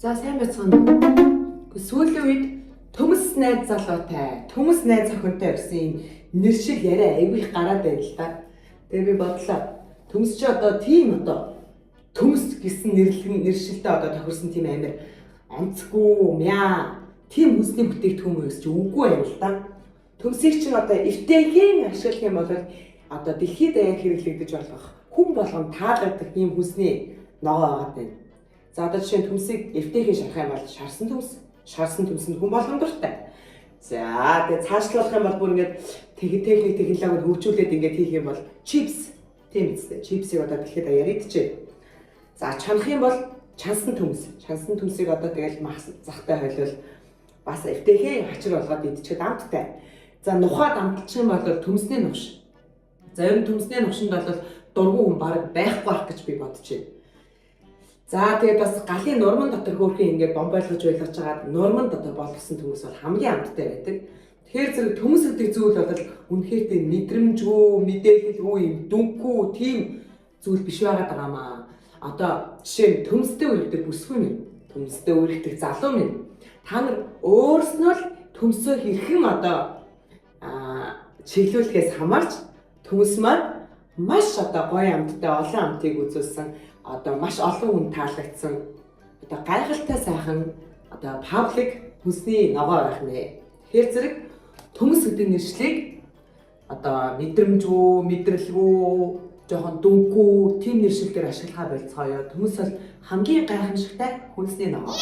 За, сайн байцгаана уу? Сүүлийн үед төмс найз залуутай, төмс найз охинтой гэсэн юм нэршил яриа айгүй их гараад байна л да. Тэгээ би бодлоо. Төмс чи одоо тийм одоо төмс гэсэн нэрлэг нэршилтэй одоо тохирсон тийм амир онцгүй мяа тийм хүнсний бүтээгдэхүүн мөн гэж үгүй юм л да. Төмсийг чинь одоо эвтэйхэн ашиглах юм бол одоо дэлхийд даяар хэрэглэгдэж болох, хүн болгон таалагдах ийм хүнсний ногоо байгаад байна. За, одоо жишээ нь төмсийг эвтэйхэн шарах юм бол шарсан төмс, шарсан төмсөнд хүн болгон дуртай. За, тэгээ цаашлуулах юм бол бүр ингээд техник технологид хөгжүүлээд ингээд хийх юм бол чипс, тийм үстэй. Чипсийг одоо дэлхийд даяар идчихэ. За, чанах юм бол чансан төмс. Чансан төмсийг одоо тэгэл мах захтай хойлол бас эвтэйхэн хачир болгоод идчихэд амттай. За, нухаад амтчих юм бол төмсний нухш. За, ер нь төмсний нухшинд бол дургүй хүн баг байхгүй байх гэж би бодож байна. За, тэгээд бас галын нурман дотор хөөрхөн ингээд бомбойлгож ойлгож хагаад нурман дотор болгосон төмөс бол хамгийн амттай байдаг. Тэгэхээр зэрэг төмөс гэдэг зүйл бол үнэхээр тийм мэдрэмжгүй, мэдээлэлгүй юм дүнгүй тийм зүйл биш байгаад байгаа маа. Одоо жишээ нь төмстэй үрэгдэг бүсгүй минь, төмстэй үрэгдэг залуу минь. Та нар өөрснөө л төмсөө хэрхэн одоо чиглүүлэхээс хамаарч төмс маань маш одоо гоё амттай, олон амтыг үзүүлсэн, одоо маш олон хүн таалагдсан, одоо гайхалтай сайхан одоо public хүнсний ногоо байх нэ. Тэгэхээр зэрэг төмс гэдэг нэршлийг одоо мэдрэмжгүй, мэдрэлгүй, жоохон дүнгүй тийм нэршил дээр ашиглахаа болцгоё. Төмс бол хамгийн гайхамшигтай хүнсний ногоо.